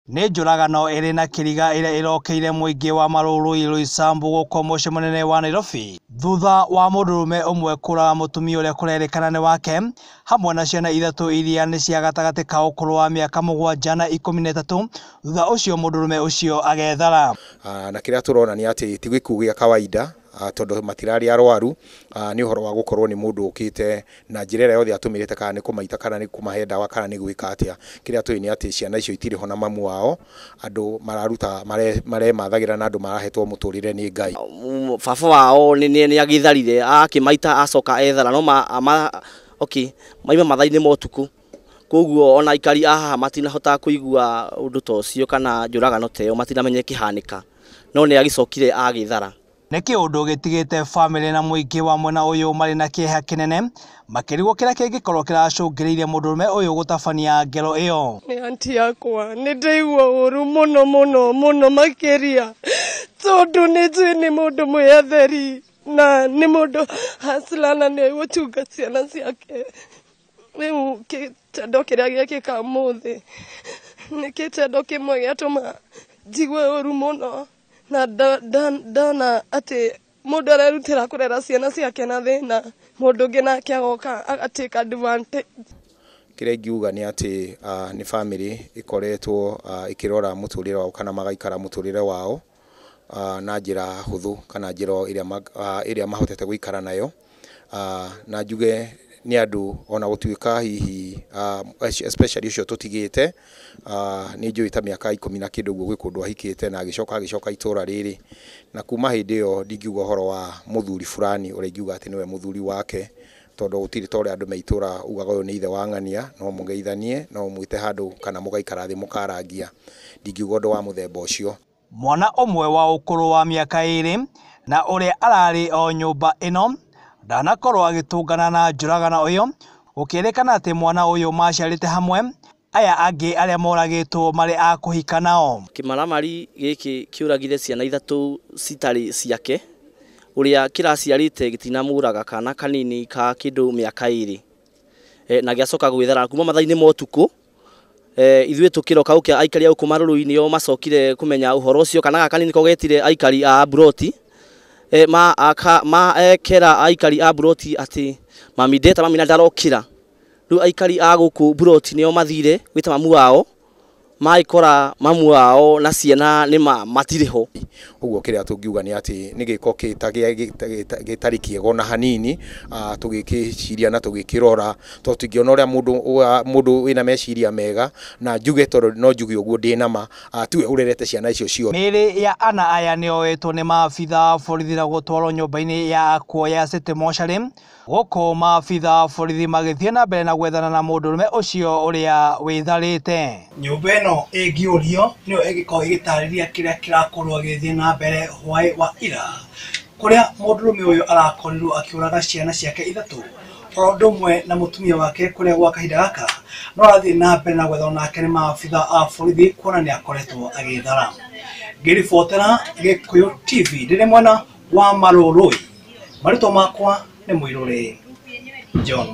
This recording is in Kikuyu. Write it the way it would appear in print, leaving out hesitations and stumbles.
Nĩ njũragano ĩrĩ na kĩriga ĩrĩa ĩrokeire mũingĩ wa Marurui Roysambu gũkũ mũciĩ mũnene wa Nairobi thutha wa mũndũrũme ũmwe kũraga mũtumia ũrĩa kũrerĩkana nĩ wake hamwe na ciana ithatũ iria nĩ cia gatagatĩ ka ũkũrũ wa mĩaka 7 na 13. Thutha ũcio mũndũrũme ũcio agethara. Na kĩrĩa tũrona nĩ atĩ ti gĩkuũ gĩa kawaida, tondũ matirarĩ arwaru, nĩ ũhoro wa gũkorwo nĩ mũndũ ũkĩte na njĩra ĩrĩa yothe atũmĩrĩte, kana nĩ kũmaita, kana nĩ kũmahe ndawa, kana nĩ gwĩka atĩa. Kĩrĩa tũĩ nĩ atĩ ciana icio itirĩ ho na mamu wao, andũ mararuta maremathagĩra na andũ marahetwo mũtũrĩre nĩ Ngai. Baba wao nĩ agĩtharire, akĩmaita acoka ethara, no okay, maima mathaa-inĩ ma ũtukũ, koguo ona aikari a haha matinahota kũigua ũndũ ta ũcio kana njũragano ta ĩyo, matinamenya ĩkĩhanĩka, no nĩ agĩcokire agĩthara. Nĩ kĩũndũ gĩtigĩte bamĩrĩ na mũingĩ wa mwena ũyũ marĩ na kĩeha kĩnene makĩrigwo kĩrĩa kĩngĩkorwo kĩracũngĩrĩirie mũndũrũme ũyũ gũtabania ngero ĩyo. Nĩ anti yakwa, nĩ ndaigua ũru mũno mũno mũno makĩria, tondũ nĩ njũĩ nĩ mũndũ mwĩyetheri na nĩ mũndũ hustler na nĩ gũchunga ciana ciake. Rĩu gĩtendo kĩrĩa gĩekĩka ũmũthĩ nĩ gĩtendo kĩmwe gĩatũma njigue ũru mũno, na ndona atĩ mũndũ arerutĩra kũrera ciana ciake na thĩna, mũndũ ũngĩ nake agoka agatake advantage. Kĩrĩa ingiuga nĩ atĩ nĩ bamĩrĩ ĩkoretwo ĩkĩrora mũtũrĩre wao kana magaikara mũtũrĩre wao na njĩra hũthũ kana njĩra ĩrĩa mahotete gũikara nayo, na njuge nĩ andũ ona gũtuĩka hihi especially ũcio tũtigĩte, nĩ njũĩ ta mĩaka 10 na kĩndũ ũguo gwĩ kũndũ ahikĩte na agĩcoka itũra rĩrĩ, na kuma hĩndĩ ĩyo ndingiuga ũhoro wa mũthuri fulani ũrĩa ingiuga atĩ nĩwe mũthuri wake, tondũ gũtirĩ ta ũrĩa andũ me itũra ugaga ũyũ nĩ ithe wa ng'ania, no mũgeithanie, no mũmwĩte handũ kana mũgaikara thĩ mũkarangia. Ndingiuga ũndũ wa mũthemba ũcio. Mwana ũmwe wa ũkũrũ wa mĩaka 2 na ũrĩa ararĩ o nyũmba ĩno ndanakorwo agĩtũngana na njũragano ĩyo, gũkĩrĩkana atĩ mwana ũyũ maciarĩte hamwe aya angĩ arĩa moragĩtwo marĩ a kũhika nao. Kĩmaramari gĩkĩ kĩũragire ciana ithatũ citarĩ ciake, ũrĩa kĩraciarĩte gĩtinamũraga kana kanini ka kĩndũ mĩaka 2, na gĩacoka gwĩthara kuma mathaa-inĩ ma ũtukũ. Ithuĩ tũkĩroka gũkĩa aikari a gũkũ Marũrũ-inĩ o macokire kũmenya ũhoro ũcio, kana gaka kanini ko getire aikari a Mburoti, ma kera aikari a Mburoti atĩ mami ndeta mami na ndarokĩra. Rĩu aikari a gũkũ Mburoti nĩo mathire gwĩta mamu wao, magĩkora mamu wao na ciana nĩ matirĩ ho. Ũguo kĩrĩa tũngiuga nĩ atĩ nĩ gĩko gĩtarĩ kĩega ona hanini, tũgĩkĩciria na tũgĩkĩrora, tondũ tũtingĩona ũrĩa mũndũ wĩna meciria mega, na njuge tondũ no njuge ũguo ndĩ na ma, tiwe ũrerete ciana icio ciothe. Mĩĩrĩ ya ana aya nĩyoetwo nĩ maabitha a borithi na gũtwarwo nyũmba-inĩ ya akuo ya City Mortuary, gũkũ maabitha a borithi magĩthiĩ na mbere na gwethana na mũndũrũme ũcio ũrĩa wĩtharĩte. Nyũmba ĩno ĩngĩũrio nĩyo ĩngĩkorwo ĩgĩtarĩria kĩrĩa kĩrakorwo gĩgĩthiĩ na mbere hwaĩ wa ira, kũrĩa mũndũrũme ũyũ arakorirwo akĩũraga ciana ciake ithatũ oro ũndũ ũmwe na mũtumia wake, kũrĩa gwa kahinda gaka no arathiĩ na mbere na gwethwo nake nĩ maabitha a borithi kuona nĩ akoretwo agĩthara. Ngĩribotera Gĩkũyũ TV ndĩrĩ mwena wa Marũrũi, marĩtwa makwa nĩ Mũirũrĩ John.